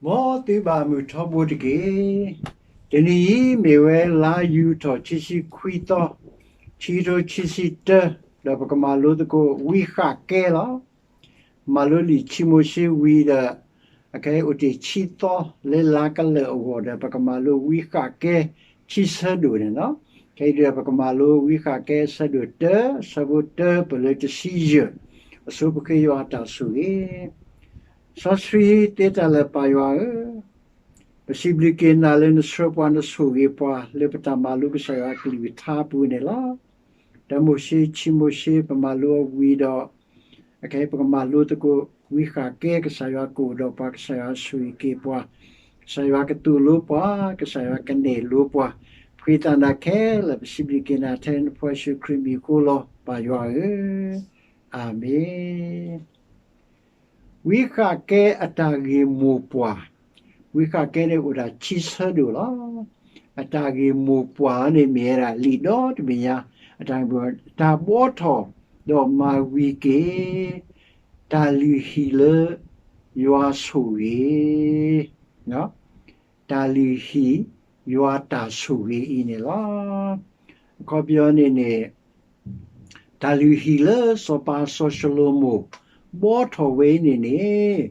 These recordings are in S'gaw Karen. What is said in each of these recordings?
မ်သုဘၣ်မုၢ်ထီဘိတက့ၢ်. တနံၤအံၤမ့ၢ်ဝဲလါယူၤထီၣ်ခံဆံခွံသီ, ခံကထိခံဆံတၢ, ဒီးပကမၤလိသကိးဝံဃးကဲလီၤ. မၤလိလံာ်စီၤမိၤၡ့ဝံၤဒီး အခဲအံၤအိၣ်တ့ၢ်ခံသီလၢလါကလၢာ်အဂီၢ်ဒီး ပကမၤလိဝံဃးကဲ ခံဆၢဒိၣ်န့ၣ်လီၤ. ခဲအံၤဒီးပကမၤလိဝံဃးကဲအဆၢဒိၣ်တၢ, အဆၢဖိတၢပၢၢ်လၢတဆံယဲၢ်, အဆိပဃ့ယွၤအတၢ်ဆိၣ်ဂ့ၤ. စီဆှံသ့တၢ်လၢာ်ပၢ်ယွၤဧၢ, ပစံးဘျုးက့ၤနၤလၢနဆှၢပှၤနဆိၣ်ဂ့ၤပှၤလၢပတၢ်မၤလိကစၢ်ယွၤအကလုၢ်ကထါအပူၤန့ၣ်လီၤ. တၢမိၤၡ့ ခံမိၤၡ့ ပမၤလိအဝံၤဒီး အခဲအံၤပကမၤလိသကိး ဝံဃးကဲ ကစၢ်ယွၤကအိၣ်ဒီးပှၤ, ကစၢ်ယွၤဆိၣ်ဂ့ၤက့ၤပှၤ, ကစၢ်ယွၤကသိၣ်လိပှၤ, ကစၢ်ယွၤကနဲၣ်လိပှၤ, ပဃ့သးနၤခဲလၢာ် ပစံးဘျုးက့ၤနၤထဲနဖိယ့ၣ်ၡူးခရံာ်မံၤအဃိလီၤ ပၢ်ယွၤဧၢ, အၤမ့ၣ်. ဝံဃးကဲအတၢ်ဂ့ၢ်မိၢ်ပှၢ်, ဝံဃးကဲန့ၣ်အိၣ်ဒၣ်ခံဆၢဒိၣ်လီၤ. အတၢ်ဂ့ၢ်မိၢ်ပှၢ်န့ၣ်မ့ၢ်ဝဲဒၣ်လံာ်ဒီတဘ့ၣ်ညါ, အတၢ်ဂ့ၢ်မိၢ်, တၢ်ဘှီထီၣ်ဒီးမၤဝံၤက့ၤ တၢ်လုၢ်ဟံၣ်လၢယွၤဆိၣ်ဂ့ၤ, တၢ်လုၢ်ဟံၣ် ယွၤတၢ်ဆိၣ်ဂ့ၤအံၤန့ၣ်လီၤ. အခီပညီန့ၣ်န့ၣ် တၢ်လုၢ်ဟံၣ်လၢစီၤပၤစီၤၡလိၤမိၣ် ဘှီထီၣ်ဝဲအံၤန့ၣ်န့ၣ်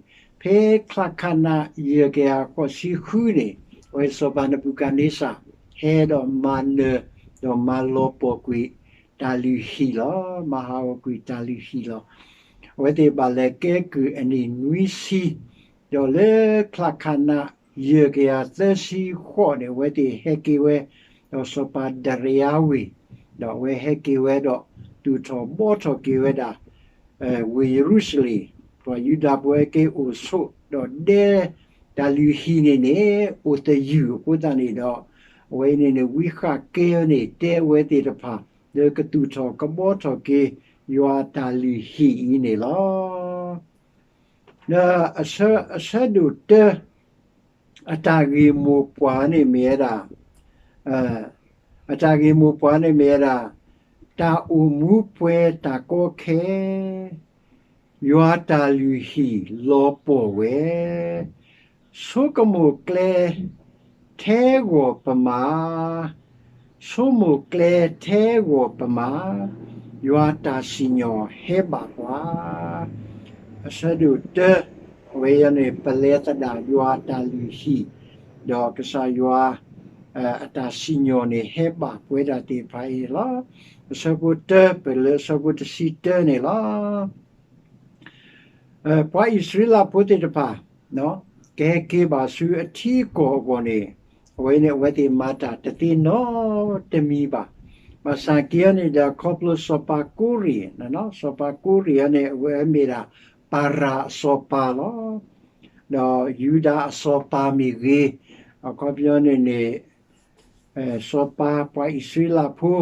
ဖဲချါခးနးယဲၢ်ကယၤဃိးဆံဃုန့ၣ် အဝဲစီၤပၤနဘူၤခးန့စၢ် ဟဲဒီးမၤနၢၤ ဒီးမၤလီၤပှီၢ်ကွံာ်တၢ်လုၢ်ဟံၣ်လီၤ. မၤဟးဂီၤကွံာ်တၢ်လုၢ်ဟံၣ်လီၤ. အဝဲသ့ၣ်ဘၣ်လဲၤကဲကုၢ်အနံၣ်နွံဆံ ဒီးလၢချါခးနးယဲၢ်ကယၤသၢဆံဃိးန့ၣ် အဝဲသ့ၣ်ဟဲက့ၤဝဲ ဒီးစီၤပၤဒရံယါဝ့ၤ, ဒီးအဝဲဟဲက့ၤဝဲဒီး သူၣ်ထီၣ်ဘှီထီၣ်က့ၤဝဲဒၣ် ဝ့ၢ်ယရူၤၡလ့ၣ်, ပှၤယူဒၤဖိဟဲက့ၤအိၣ်ဆိး ဒီးဒဲတၢ်လုၢ်ဟံၣ်န့ၣ်န့ၣ် အိၣ်သယုၢ်အဃိသတးန့ၣ်ဒီး အဝဲအံၤန့ၣ်န့ၣ် ဝံဃးကဲန့ၣ် တဲအဝဲသ့ၣ်တဖၣ် လၢကသူၣ်ထီၣ်ကဘှီထီၣ်က့ၤ ယွၤအတၢ်လုၢ်ဟံၣ်အံၤန့ၣ်လီၤ. ဒီးအဆၢဒိၣ်တၢ အတၢ်ဂ့ၢ်မိၢ်ပှၢ်န့ၣ်မ့ၢ်ဝဲဒၣ်, အတၢ်ဂ့ၢ်မိၢ်ပှၢ်န့ၣ်မ့ၢ်ဝဲဒၣ်, တၢ်အိၣ်မူပှဲၤတၢ်ကီခဲ, ယွၤတၢ်လုၢ်ဟံၣ်လီၤပှီၢ်ဝဲ, ဆိကမိၣ်ကျဲထဲဂီၤပမၤ, ဆိကမိၣ်ကျဲထဲဂီၤပမၤ, ယွၤတၢ်စံၣ်ညီၣ်ဟဲဘၣ်ပှၤ အဆၢဒိၣ်တၢ, အဝဲအံၤန့ၣ် ပလဲသဒၣ်ယွၤအတၢ်လုၢ်ဟံၣ်, ဒီးကစၢ်ယွၤ အတၢ်စံၣ်ညီၣ်န့ၣ် ဟဲဘၣ်ပှဲၤတၢ်သ့ၣ်တဖၣ်အံၤန့ၣ်လီၤ. အဆၢဖိတၢ ပၢၢ်လၢအဆၢဖိတဆံတၢန့ၣ်လီၤ. ပှၤအံၣ်စရ့လးဖိသ့ၣ်တဖၣ် ကဟဲက့ၤဘၣ်ဆူအထံအကီၢ်အဂီၢ်န့ၣ်, အဝဲန့ၣ် အဝဲသ့ၣ်မၤတၢ်တသ့နီတမံၤဘၣ်. ဘၣ်ဆၣ်က့ၤအံၤန့ၣ်ဒီး ခီဖျိစီၤပၤကိရ့ၣ်, စီၤပၤကိရ့ၣ်အံၤန့ၣ် အဝဲမ့ၢ်ဒၣ် ပၤရၤအစီၤပၤလီၤ. ဒီးယူဒၤအစီၤပၤမ့ၢ်ဂ့ၤ, အခီပညီန့ၣ်န့ၣ် စီၤပၤပှၤအံၣ်စရ့လးဖိ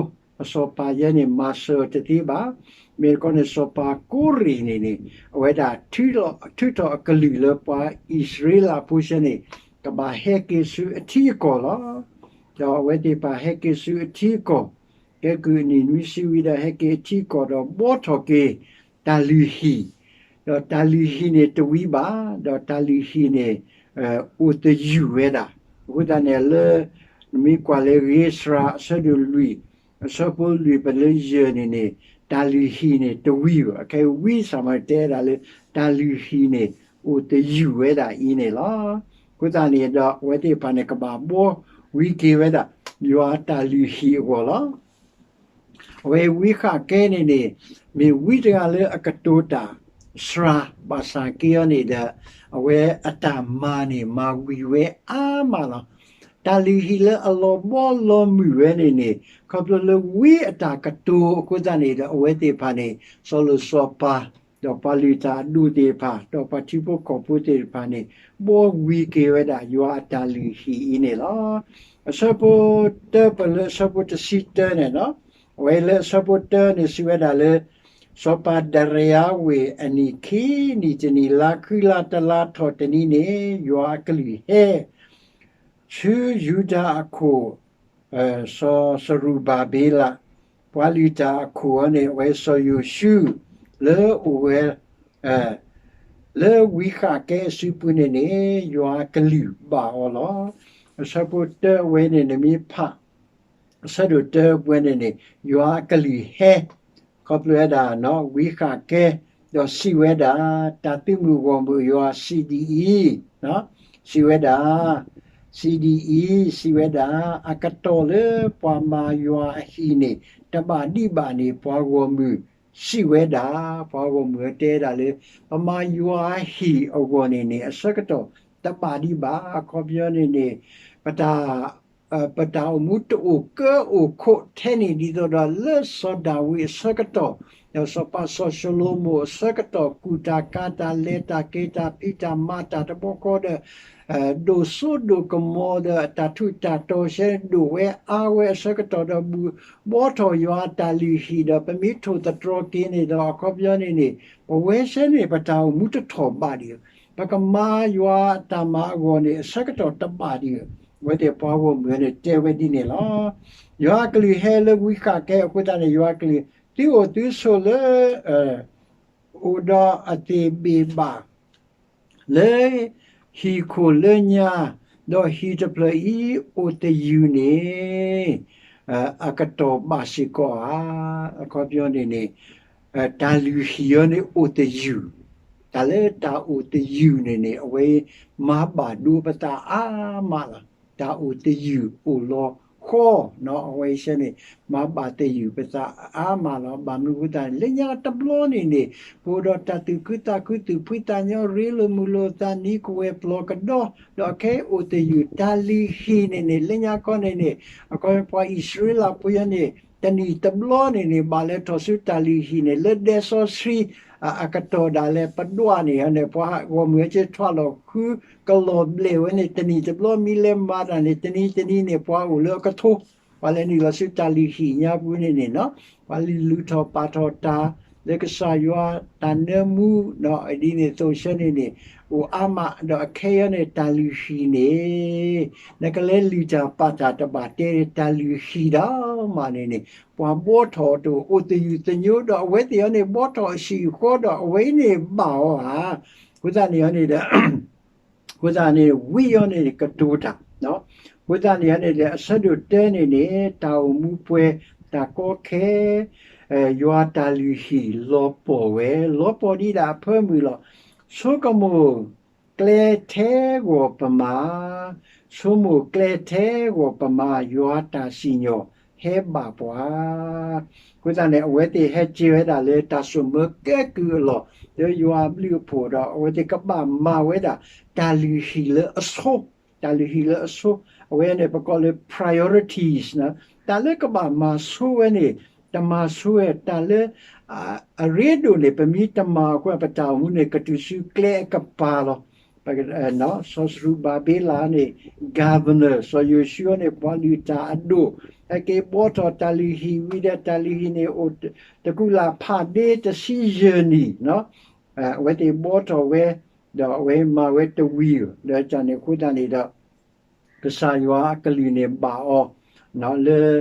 အစီၤပၤယဲန့ၣ် မၤစၢၤတသ့ဘၣ်. မ့ၢ်တခီန့ၣ် စီၤပၤကိရ့ၣ်န့ၣ်န့ၣ် အဝဲဒၣ် ထုးထီၣ်အကလုၢ်လၢပှၤအံၣ်စရ့လးဖိဆၢန့ၣ် ကဘၣ်ဟဲက့ၤဆူအထံအကီၢ်လီၤ. ဒီးအဝဲသ့ၣ်တဖၣ်ဟဲက့ၤဆူအထံအကီၢ်, ကဲကုၢ်အနံၣ်နွံဆံဝံၤဒီး ဟဲက့ၤအထံအကီၢ်ဒီးဘှီထီၣ်က့ၤ တၢ်လုၢ်ဟံၣ်, ဒီးတၢ်လုၢ်ဟံၣ်န့ၣ်တဝံၤဘၣ်, ဒီးတၢ်လုၢ်ဟံၣ်န့ၣ် အိၣ်သယုၢ်ဝဲဒၣ်. အဃိသတးန့ၣ်လၢ နမ့ၢ်ကွၢ်လၢ ဧ့စြၤအဆၢဒိၣ်လွံၢ်, အဆၢဖိလွံၢ်ပၢၢ်လၢယဲၢ်န့ၣ်န့ၣ် တၢ်လုၢ်ဟံၣ်န့ၣ်တဝံၤဘၣ်. အခဲအံၤဝံစၢ်မၤတဲဒၣ်လၢ တၢ်လုၢ်ဟံၣ်န့ၣ် အိၣ်သယုၢ်ဝဲဒၣ်အံၤန့ၣ်လီၤ. အဃိသတးန့ၣ်ဒီး အဝဲသ့ၣ်တဖၣ်န့ၣ် ကဘၣ်ဘှီဝံၤက့ၤဝဲဒၣ် ယွၤအတၢ်လုၢ်ဟံၣ်အဂီၢ်လီၤ. အဝဲဝံဃးကဲန့ၣ်န့ၣ် မ့ၢ်ဝံတဂၤလၢအကတိၤတၢ်စှၤ ဘၣ်ဆၣ်က့ၤအံၤန့ၣ်ဒီး အဝဲအတၢ်မၤန့ၣ် မၤဝံၤဝဲအါမးလီၤ. တၢ်လုၢ်ဟံၣ်လၢအလီၤဘှီလီၤမုၢ်ဝဲန့ၣ်န့ၣ် ခီဖျိလၢဝံအတၢ်ကတိၤအဃိသတးန့ၣ်ဒီး အဝဲသ့ၣ်တဖၣ်န့ၣ် စီၤလိၤစီၤပၤ ဒီးပှၤလုၢ်တၢ်အဒိၣ်သ့ၣ်တဖၣ် ဒီးပှၤထံဖိကီၢ်ဖိသ့ၣ်တဖၣ်န့ၣ် ဘှီဝံၤက့ၤဝဲဒၣ် ယွၤအတၢ်လုၢ်ဟံၣ်အံၤန့ၣ်လီၤ. အဆၢဖိတၢပၢၢ်လၢအဆၢဖိတဆံတၢန့ၣ်လီၤ. အဝဲလၢအဆၢဖိတၢန့ၣ် စံးဝဲဒၣ်လၢ စီၤပၤဒရံယါဝ့ၤအနံၣ်ခံနံၣ်တနံၣ် လါဃုလါတလါထီၣ်တနံၤန့ၣ် ယွၤအကလုၢ်ဟဲ ဆူယူဒၤအခိၣ် စီၤစရူၤဘၤဘ့လး, ပှၤလုၢ်တၢ်အခိၣ်အံၤန့ၣ် အဝဲစီၤယိၤၡူး လၢအိၣ်ဝဲ အ လၢဝံဃးကဲအစုပူၤန့ၣ်န့ၣ် ယွၤအကလုၢ်ဘၣ်အီၤလီၤ. အဆၢဖိတၢအဝဲန့ၣ် နမ့ၢ်ဖး အဆၢဒိၣ်တၢအပူၤန့ၣ်န့ၣ် ယွၤအကလုၢ်ဟဲ ခီဖျိဝဲဒၣ် ဝံဃးကဲ ဒီးစံးဝဲဒၣ် တၢ်သုးမုၢ်ဂီၢ်မုၢ်ယွၤစံးဒ်အံၤ, စံးဝဲဒၣ် စံးဒ်အံၤ, စံးဝဲဒၣ် အကတီၢ်လၢပှၤမၤယွၤအဟံၣ်န့ၣ် တဘၣ်ဒံးဘၣ်န့ၣ် ပှၤဂီၢ်မုၢ်စံးဝဲဒၣ်, ပှၤဂီၢ်မုၢ်တဲဒၣ်လၢ ပမၤယွၤဟံၣ်အဂီၢ်န့ၣ်န့ၣ် အဆၢကတီၢ်တဘၣ်ဒံးဘၣ်, အခီပညီန့ၣ်န့ၣ် ပတၢ် ပတၢ်အိၣ်မူတအိၣ်ကၢအိၣ်ခိးထဲန့ၣ် ဒ်သိးဒီးလၢစီၤဒၤဝံးအဆၢကတီၢ်, ဒီးစီၤပၤစီၤၡလိၤမိၣ်အဆၢကတီၢ် ကူၣ်တၢ်ကၤတၢ်လဲၤတၢ်က့ၤတၢ်ဖံးတၢ်မၤတၢ်တဘျီဃီဒီး ဒိၣ်စိဒိၣ်ကမီၤဒီးတၢ်ထူးတၢ်တီၤဆဲဒိၣ်ဝဲအါဝဲအဆၢကတီၢ်ဒီး ဘုးဘှီထီၣ်ယွၤအတၢ်လုၢ်ဟံၣ်ဒီး ပမ့ၢ်ထိၣ်သတြီၤက့ၤန့ၣ်ဒီး အခီပညီန့ၣ်န့ၣ် ပဝဲဆဲန့ၣ် ပတၢ်အိၣ်မူတထီၣ်ဘးဒံးဧိၤ, ပကမၤယွၤအတၢ်မၤအဂီၢ်န့ၣ် အဆၢကတီၢ်တဘၣ်ဒံးဧိၤ, အဝဲသ့ၣ်ပှၤဂီၢ်မုၢ်န့ၣ်တဲဝဲဒ်န့ၣ်လီၤ. ယွၤအကလုၢ်ဟဲလၢဝံဃးကဲအဃိသတးန့ၣ် ယွၤအကလုၢ် သုအိၣ်သုဆိးလၢ အိၣ်ဒီးအသ့ၣ်ဘ့ၣ်ဘၣ် လၢဟံၣ်ခိၣ်လၢညါ, ဒီးဟံၣ်တဖျၢၣ်အံၤအိၣ်သယုၢ်န့ၣ် အကတီၢ်ဘၣ်စ့ၢ်ကီးဧါ. အခီပညီန့ၣ်န့ၣ် တၢ်လုၢ်ဟံၣ်အံၤန့ၣ်အိၣ်သယုၢ်, တၢ်လၢတၢ်အိၣ်သယုၢ်န့ၣ်န့ၣ် အဝဲမၤဘၣ်ဒိပသးအါမးလီၤ. တၢ်အိၣ်သယုၢ်အိၣ်လီၤဃီ, အဝဲဆဲန့ၣ် မၤဘၣ်သယုၢ်ပသးအါမးလီၤ. ဘၣ်မနုၤအဃိသတးန့ၣ် လၢညါတဘျီန့ၣ်န့ၣ် ပအိၣ်ဒီးတၢ်သူၣ်ခုသးခု သူၣ်ဖှံသးညီ ရ့လိာ်မုာ်လိာ်သး နံၤကဝဲၤပျီကဒီး, ဒီးခဲအံၤအိၣ်သယုၢ် တၢ်လုၢ်ဟံၣ်န့ၣ်န့ၣ် လၢညါခီန့ၣ်န့ၣ် အခီပညီပှၤအံၣ်စရ့လးဖိအံၤန့ၣ် တနံၣ်တဘျီန့ၣ်န့ၣ် ဘၣ်လဲၤထီၣ်ဆူတၢ်လုၢ်ဟံၣ်န့ၣ် လၢဒဲစီဆှံ အကတီၢ်ဒၣ်လဲာ် ပဒွးန့ၣ်န့ၣ် ပှၤဂီၢ်မုၢ်ဟဲက့ၤထွးလီၤဃုကလီၤဘျဲၣ်ဝဲန့ၣ် တနံၣ်တဘျီ မ့ၢ်လဲၤမၤတၢ်န့ၣ် တနံၤတနံၤန့ၣ် ပှၤအိၣ်လၢအကထိ ပှၤလဲၤနုာ်လီၤဆူတၢ်လုၢ်ဟံၣ်ညါပူၤန့ၣ်န့ၣ်နီၤ ပှၤလုၢ်ထီၣ်ပာ်ထီၣ်တၢ် လၢကစၢ်ယွၤတၢ်နၢမူ ဒ်န့ၣ်အသိးဆၢန့ၣ်န့ၣ် အိၣ်အါမး ဒီးအခဲအံၤန့ၣ် တၢ်လုၢ်ဟံၣ်န့ၣ် နကလဲၤလုၢ်တၢ်ပာ်တၢ်တဘၣ်တဲ တၢ်လုၢ်ဟံၣ်ဒၣ်မးန့ၣ်န့ၣ် ပှၤဘှီထီၣ်တအိၣ် အိၣ်သယုၢ်သညိ ဒီးအဝဲသ့ၣ်အံၤန့ၣ် ဘှီထီၣ်အဆံးအဃီဒီး အဝဲအံၤန့ၣ်ဘၣ်အီၤဧါ. အဃိသတးန့ၣ်န့ၣ်ဒီး အဃိသတးန့ၣ် ဝံအံၤန့ၣ် ကတိၤတၢ်, အဃိသတးန့ၣ်န့ၣ်ဒီး အဆၢဒိၣ်တၢန့ၣ်န့ၣ် တၢ်အိၣ်မူပှဲၤ တၢ်ကီခဲ ယွၤတၢ်လုၢ်ဟံၣ်လီၤပှီၢ်ဝဲ လီၤပှီၢ်ဒံးဒၣ်အဖၢမုၢ်လီၤ. ဆိကမိၣ်ကျဲထဲဂီၢ်ပမၤ, ဆိကမိၣ်ကျဲထဲဂီၢ်ပမၤ ယွၤတၢ်စံၣ်ညီၣ်ဟဲဘၣ်ပှၤ အဃိသတးန့ၣ် အဝဲသ့ၣ်ဟဲက့ၤဝဲဒၣ်လၢတၢ်ဆိၣ်မၢကဲကုၢ်အလီၢ် လၢယွၤအဘျုးအဖှိၣ်ဒီး အဝဲသ့ၣ်ကဘၣ်မၤဝဲဒၣ် တၢ်လုၢ်ဟံၣ်လၢအဆိ, တၢ်လုၢ်ဟံၣ်လၢအဆိ, အဝဲန့ၣ်ပကိးလၢ priorities တၢ်လၢကဘၣ်မၤဆိဝဲန့ၣ် တမၤဆိဝဲ တၢ်လၢ အရ့ဒိၣ်န့ၣ် ပမ့ၢ်တမၤအဃိ ပတၢ်အိၣ်မူန့ၣ် ကတုၤဆူကျဲအကပၤလီၤ. စီၤစရူၤဘၤဘ့လးန့ၣ် governor စီၤယိၤၡူန့ၣ် ပှၤလုၢ်တၢ်အဒိၣ် ဟဲက့ၤဘှီထီၣ်တၢ်လုၢ်ဟံၣ်ဝံၤဒီး တၢ်လုၢ်ဟံၣ်န့ၣ် အိၣ်တကူးလၢ်ဖးဒ့တဆံယဲၢ်နံၣ် အဝဲသ့ၣ်ဘှီထီၣ်ဝဲ ဒီးအဝဲမၤဝဲတဝံၤဧိၤ ဒီးတၢ်န့ၣ်အဃိသတးန့ၣ်ဒီး ကစၢ်ယွၤအကလုၢ်န့ၣ်ဘၣ်အီၤ လၢ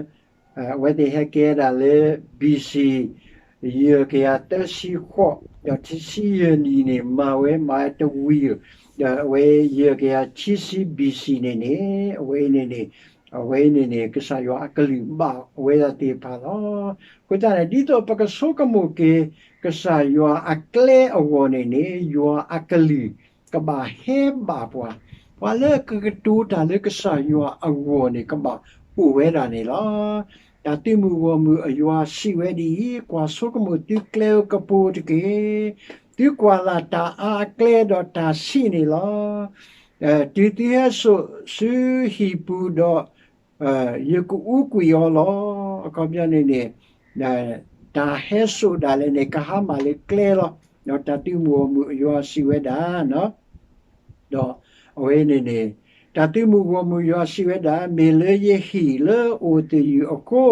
အဝဲသ့ၣ်ဟဲကဲဒၣ်လၢ ဘီၣ်စံၣ် ယဲၢ်ကယၤသၢဆံဃိး ဒီးတဆံယဲၢ်နံၣ်န့ၣ် မၤဝဲမၤဝဲတဝံၤဧိၤ ဒီးအဝဲယဲၢ်ကယၤခံဆံ ဘီၣ်စံၣ်န့ၣ်န့ၣ် အဝဲန့ၣ်န့ၣ် အဝဲန့ၣ်န့ၣ် ကစၢ်ယွၤအကလုၢ်ဘၣ်အဝဲဒၣ်သ့ၣ်တဖၣ်လီၤ. အဃိသတးန့ၣ် ဒ်သိးပကဆိကမိၣ်က့ၤ ကစၢ်ယွၤအကျဲအဂီၢ်န့ၣ်န့ၣ် ယွၤအကလုၢ် ကဘၣ်ဟဲဘၣ်ပှၤ, ပှၤလၢကကတိၤတၢ်လၢကစၢ်ယွၤအဂီၢ်န့ၣ် ကဘၣ်အိၣ်ဝဲဒၣ်န့ၣ်လီၤ. တၢ်သုးမုၢ်ဂီၢ်မုၢ်အယွၤစံးဝဲဒ်အံၤ, ကွၢ်ဆိကမိၣ်သုကျဲဧိၤကပူၤတက့ၢ်. သုကွၢ်လၢ်တၢ်အါအကျဲဒီးတၢ်ဆံးန့ၣ်လီၤ. တုၤသုဟဲစိာ်ဆူဟံၣ်ပူၤဒီး ယကအူကွံာ်အီၤလီၤ. အခီပညီန့ၣ်န့ၣ် တၢ်ဟဲစိာ်ဒၣ်လဲာ်န့ၣ် ကဟါမၢ်လၢကျဲလီၤ. ဒီးတၢ်သုးမုၢ်ဂီၢ်မုၢ်အယွၤစံးဝဲဒၣ် ဒီးအဝဲန့ၣ်န့ၣ် တၢ်သုးမုၢ်ဂီၢ်မုၢ်ယွၤစံးဝဲဒၣ်, မ့ၢ်လၢယဟံၣ်လၢအိၣ်သယုၢ်အဃိ,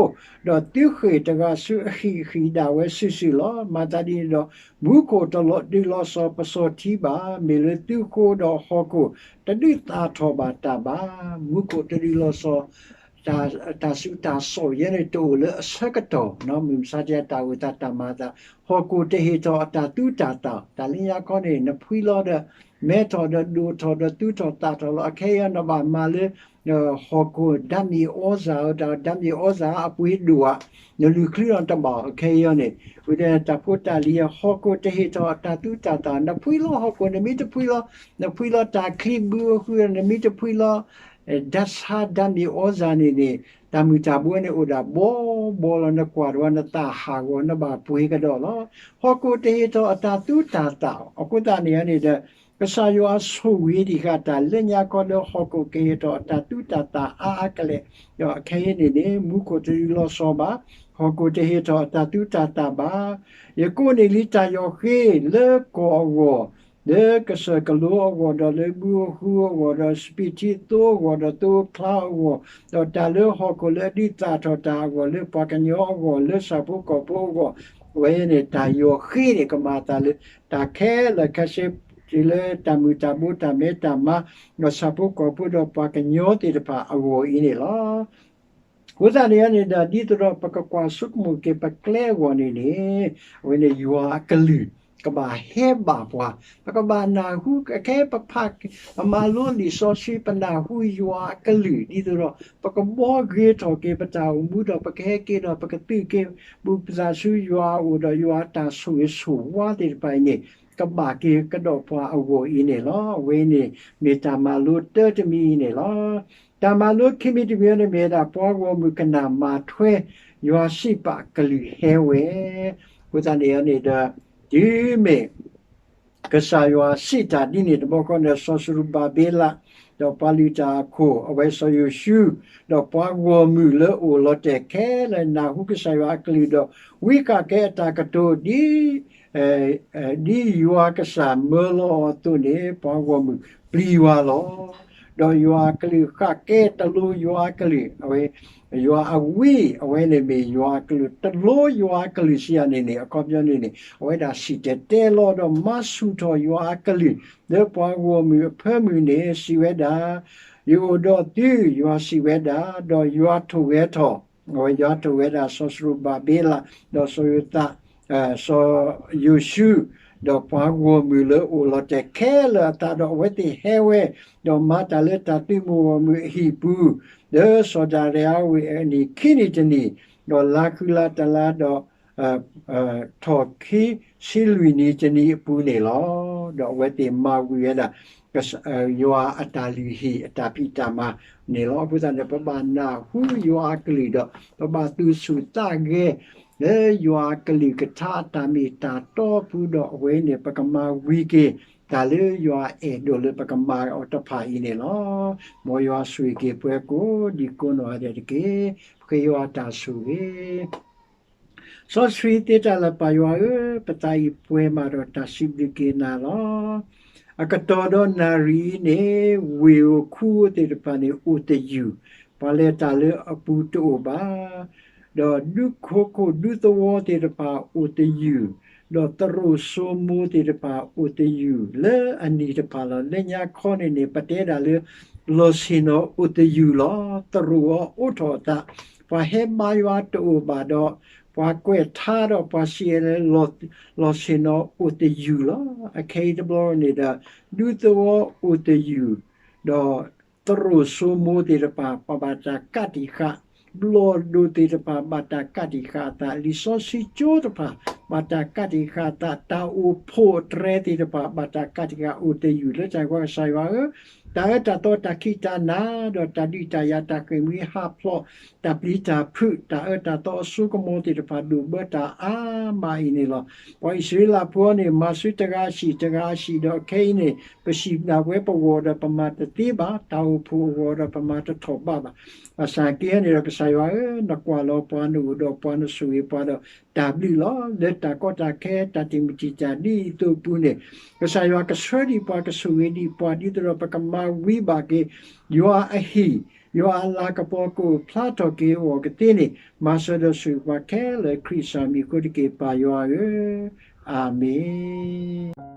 ဒီးသုဃ့ၢ်တဂၤဆူအဟံၣ်ဃံးဒၣ်ဝဲစုာ်စုာ်လီၤ. မၤသးဒ်န့ၣ်ဒီး မူခိၣ်တလီၤဒုးလီၤစီၤပစီၤထံဘၣ်. မ့ၢ်လၢသုဃိဒီးဟီၣ်ခိၣ်တဒုးသၣ်ထီၣ်ဘၣ်တၢ်ဘၣ်. မူခိၣ်တဒုးလီၤစီၤ တၢ်ဆူးတၢ်ဆါယဲန့ၣ် တအိၣ်လၢအဆၢကတီၢ်, မုၢ်မဆါတယၤ တၢ်အိၣ်သးတၢ်မၤအသး, ဟီၣ်ခိၣ်တဟ့ၣ်ထီၣ်အတၢ်သူတၢ်သၣ်, တၢ်လၢညါခီန့ၣ် နဖှံလီၤဒီး မဲထီၣ်ဒီးဒိၣ်ထီၣ်ဒီးသူထီၣ်သၣ်ထီၣ်လီၤ. အခဲအံၤနဘၣ်မၤလၢ ဟီၣ်ခိၣ် ဓာတ်မြေဩဇာ တၢ် ဓာတ်မြေဩဇာ အပှ့ၤဒိၣ်ဧါ, နလုၢ်ချံလီၤတဘၣ် အခဲအံၤန့ၣ်, ဝံၤဒီးတၢ်ဖိတၢ်လံၤ ဟီၣ်ခိၣ်တဟ့ၣ်ထီၣ်အတၢ်သူတၢ်သၣ်, နဖှံလီၤဟီၣ်ခိၣ် နမ့ၢ်တဖှံလီၤ, နဖှံလီၤတၢ်ချံဘုအဃု နမ့ၢ်တဖှံလီၤ ဓာတ်ဆါ ဓာတ်မြေဩဇာ န့ၣ်န့ၣ် တၢ်မုၢ်တၢ်ဘိန့ၣ်အိၣ်ဒၣ်ဘီဘီလီၤ. နကွၢ်တဝီ နသးဟးဂီၤ နဘၣ်ပှ့ၤကဒီးလီၤ. ဟီၣ်ခိၣ်တဟ့ၣ်ထီၣ်အတၢ်သူတၢ်သၣ် အဃိသတးန့ၣ်န့ၣ်ဒီး ကစၢ်ယွၤဆိၣ်ဂ့ၤတံၢ်ဃာ်တၢ်လၢညါခီလၢဟီၣ်ခိၣ်ကဟ့ၣ်ထီၣ်အတၢ်သူတၢ်သၣ်အါအါကလဲာ်, ဒီးအခဲအံၤန့ၣ်န့ၣ် မူခိၣ်တဒုးလီၤဆီဘၣ်, ဟီၣ်ခိၣ်တဟ့ၣ်ထီၣ်အတၢ်သူတၢ်သၣ်ဘၣ်. ယကိးန့ၢ်လံတၢ်ယီၢ်ဃ့လၢကီၢ်အဂီၢ်, လၢကစၢၢ်ကလိအဂီၢ်, ဒီးလၢဘုအဃုအဂီၢ်, ဒီးစပံးထံသိအဂီၢ်, ဒီးသိအဖျါအဂီၢ်, ဒီးတၢ်လၢဟီၣ်ခိၣ်လၢအဒုးသၣ်ထီၣ်တၢ်အဂီၢ်, လၢပှၤကညီအဂီၢ်, လၢဆၣ်ဖိကီၢ်ဖိအဂီၢ်, အဝဲန့ၣ်တၢ်ယီၢ်ဃ့န့ၣ် ကမၤအသးလၢ တၢ်ခဲလၢာ်ခဲဆ့ တုၤလၢတၢ်မုၢ်တၢ်ဘိတၢ်မဲတၢ်မါ, ဒီးဆၣ်ဖိကီၢ်ဖိဒီးပှၤကညီသ့ၣ်တဖၣ်အဂီၢ်အံၤန့ၣ်လီၤ. အဃိသတးန့ၣ်န့ၣ်ဒီး ဒ်သိးဒီးပကကွၢ်ဆိကမိၣ်က့ၤပကျဲအဂီၢ်န့ၣ်န့ၣ်, အဝဲန့ၣ်ယွၤအကလုၢ် ကဘၣ်ဟဲဘၣ်ပှၤ, ပကဘၣ်နၢ်ဟူ အခဲပဖး ပမၤလိလံာ်စီဆှံ ပနၢ်ဟူယွၤအကလုၢ် ဒ်သိးဒီး ပကဘှီဂ့ၤထီၣ်က့ၤပတၢ်အိၣ်မူဒီး ပကဟဲက့ၤဒီး ပကသုးက့ၤ ဘူးပသးဆူယွၤအအိၣ်ဒီး ယွၤအတၢ်ဆိၣ်ဂ့ၤဆိၣ်ဝါသ့ၣ်တဖၣ်အံၤန့ၣ် ကဘၣ်က့ၤကဒီးပှၤအဂီၢ်အံၤန့ၣ်လီၤ. အဝဲအံၤန့ၣ် မ့ၢ်တၢ်မၤလိတၢတမံၤအံၤန့ၣ်လီၤ. တၢ်မၤလိခံမံၤတမံၤန့ၣ် မ့ၢ်ဝဲဒၣ် ပှၤဂီၢ်မုၢ်ကနၣ်မၤထွဲ ယွၤစံးပာ်ကလုၢ်ဟဲဝဲ. အဃိသတးန့ၣ်န့ၣ်ဒီး တုၤမ့ၢ် ကစၢ်ယွၤစံးတၢ်ဒ်န့ၣ်တဘျီဃီန့ၣ် စီၤစရူၤဘၤဘ့လး ဒီးပှၤလုၢ်တၢ်အခိၣ် အဝဲစီၤယိၤၡူး ဒီးပှၤဂီၢ်မုၢ်လၢအိၣ်လီၤတဲာ်ခဲလၢာ် နၢ်ဟူကစၢ်ယွၤအကလုၢ်ဒီး ဝံဃာ်က့ၤအတၢ်ကတိၤ ဒ် ဒ်ယွၤကစၢ်မၢလီၤအီၤအသိးန့ၣ် ပှၤဂီၢ်မုၢ်ပျံၤယွၤလီၤ. ဒီးယွၤအကလုၢ်ဃာ်က့ၤ တလိယွၤအကလုၢ်, အဝဲ ယွၤအဝံ အဝဲန့ၣ်မ့ၢ်ယွၤအကလုၢ်, တလိယွၤအကလုၢ်စံးယၤန့ၣ်န့ၣ် အခီပညီန့ၣ်န့ၣ် အဝဲဒၣ်စံၣ်တဲၤတဲလီၤဒီးမၤဆူၣ်ထီၣ်ယွၤအကလုၢ် လၢပှၤဂီၢ်မုၢ်အဖၢမုၢ်န့ၣ် စံးဝဲဒၣ်, ယအိၣ်ဒီးသု, ယွၤစံးဝဲဒၣ်, ဒီးယွၤထိၣ်ဂဲၤထီၣ်, အဝဲယွၤထိၣ်ဂဲၤဒၣ် စီၤစရူၤဘၤဘ့လး, ဒီးစီၤယိၤသး စီၤယိၤၡူး, ဒီးပှၤဂီၢ်မုၢ်လၢအိၣ်လီၤတဲာ်ခဲလၢာ်အသးဒီး အဝဲသ့ၣ်ဟဲဝဲ, ဒီးမၤတၢ်လၢတၢ်သုးမုၢ်ဂီၢ်မုၢ်အဟံၣ်ပူၤ, လၢစီၤဒၤရံးအဝ့ၢ်အနံၣ်ခံနံၣ်တနံၣ်, ဒီးလါဃုလါတလါဒီး ထီၣ်ခံဆံလွံၢ်နံၣ်တနံၣ်အပူၤန့ၣ်လီၤ. ဒီးအဝဲသ့ၣ်မၤဝံၤဝဲဒၣ် ယွၤအတၢ်လုၢ်ဟံၣ်အတၢ်ဖံးတၢ်မၤန့ၣ်လီၤ. အဃိသတးန့ၣ် ပဘၣ်နၢ်ဟူယွၤအကလုၢ်ဒီး ပဘၣ်သူၣ်ဆူၣ်သးဂဲၤ လၢယွၤအကလုၢ်ကထါအတၢ်မ့ၢ်တၢ်တီအပူၤဒီး အဝဲန့ၣ် ပကမၤဝံၤက့ၤ တၢ်လၢယွၤအဲၣ်ဒိးလၢပကမၤအီၤတဖၣ်အံၤန့ၣ်လီၤ. မ်ယွၤဆိၣ်ဂ့ၤက့ၤပှၤကိးဒံကိးနီၢ်ဂၤဒဲးတက့ၢ်. ပဃ့ယွၤအတၢ်ဆိၣ်ဂ့ၤ စီဆှံသ့တၢ်လၢပၢ်ယွၤဧၢ, ပသးအံၤပှဲၤမးဒီးတၢ်စံးဘျုးက့ၤနၤလီၤ. အကတီၢ်ဒီးနၣ်ရံၣ်အံၤန့ၣ် ဝ့ၢ်ဧိၤခူဧိၤသ့ၣ်တဖၣ်န့ၣ် အိၣ်သယုၢ်, ပှၤလဲၤတၢ်လၢအပူၤတအိၣ်ဘၣ်. ဒီးဒူခိခိၣ်ဒူသဝီသ့ၣ်တဖၣ်အိၣ်သယုၢ်, ဒီးသရိာ်စိမိၤသ့ၣ်တဖၣ်အိၣ်သယုၢ် လၢအနံၣ်တဖၣ်လီၤ. လၢညါခီန့ၣ်န့ၣ် ပတဲဒၣ်လၢ လီၢ်ဆ့ၣ်နီၤအိၣ်သယုၢ်လီၤ. သရိာ်အီၤအိးထီၣ်အသး, ပှၤဟဲဘါယွၤတအိၣ်ဘၣ်ဒီး ပှၤကွဲးထါဒီးပှၤစံးလၢ လီၢ်ဆ့ၣ်နီၤအိၣ်သယုၢ်လီၤ. အခဲအံၤတဘျီန့ၣ်ဒီး ဒူသဝီအိၣ်သယုၢ်, ဒီးသရိာ်စိမိၤသ့ၣ်တဖၣ် ပှၤဘၣ်တၢ်ကးတံာ်ဃာ်, ဘျီၣ်ဒိၣ်သ့ၣ်တဖၣ် ဘၣ်တၢ်ကးတံာ်ဃာ်အသး, လံာ်စီဆှံကၠိတဖၣ် ဘၣ်တၢ်ကးတံာ်ဃာ်အသး, တၢ်အိၣ်ဖှိၣ်အတြဲၤသ့ၣ်တဖၣ် ဘၣ်တၢ်ကးတံာ်ဃာ်အိၣ်သယုၢ် လၢတၢ်ဂီၤကစၢ်ယွၤဧၢ, တၢ်အၢတၢ်သီတၢ်ခံးတၢ်နၤ ဒီးတၢ်ဒုးတၢ်ယၤ တၢ်ဃ့ၢ်မှံဟးဖျိး တၢ်ပျံၤတၢ်ဖုး တၢ်အၢတၢ်သီအစိကမီၤသ့ၣ်တဖၣ် ဒိၣ်ဘၢတၢ်အါမးအံၤန့ၣ်လီၤ. ပှၤအံၣ်စရ့လးဖိန့ၣ် မၤဆူတဂၤအဟံၣ်တဂၤအဟံၣ်ဒီး အခဲအံၤန့ၣ် ပဟံၣ်ဒၣ်ဝဲပဂီၢ်ဒီး ပမၤတသ့ဘၣ်, တၢ်အိၣ်ဖှိၣ်အဂီၢ်ဒီး ပမၤတထီၣ်ဘးဘၣ်. ဘၣ်ဆၣ်က့န့ၣ်ဒီး ကစၢ်ယွၤဧၢ, နကွၢ်လီၤပှၤ နအိၣ်ဒီးပှၤ နဆိၣ်ဂ့ၤပှၤဒီး တၢ်ဘျုးလီၤ. လၢတၢ်ကီတၢ်ခဲ တၢ်တံာ်မုၢ်တံာ်တာ်ဒ်အံၤအသိးအပူၤန့ၣ် ကစၢ်ယွၤကဆှၢဒံးပှၤ ကဆိၣ်ဂ့ၤဒံးပှၤ ဒ်သိးဒီးပကမၤဝံၤဘၣ်က့ၤ ယွၤအဟံၣ်, ယွၤအလၤကပီၤကအိၣ်ဖျါထီၣ်က့ၤအဂီၢ်ကသ့န့ၣ် မၤစၢၤဒီးဆိၣ်ဂ့ၤပှၤခဲလၢာ် ခရံာ်စၢ်မံၤအဃိတက့ၢ် ပၢ်ယွၤဧၢ, အၤမ့ၣ်.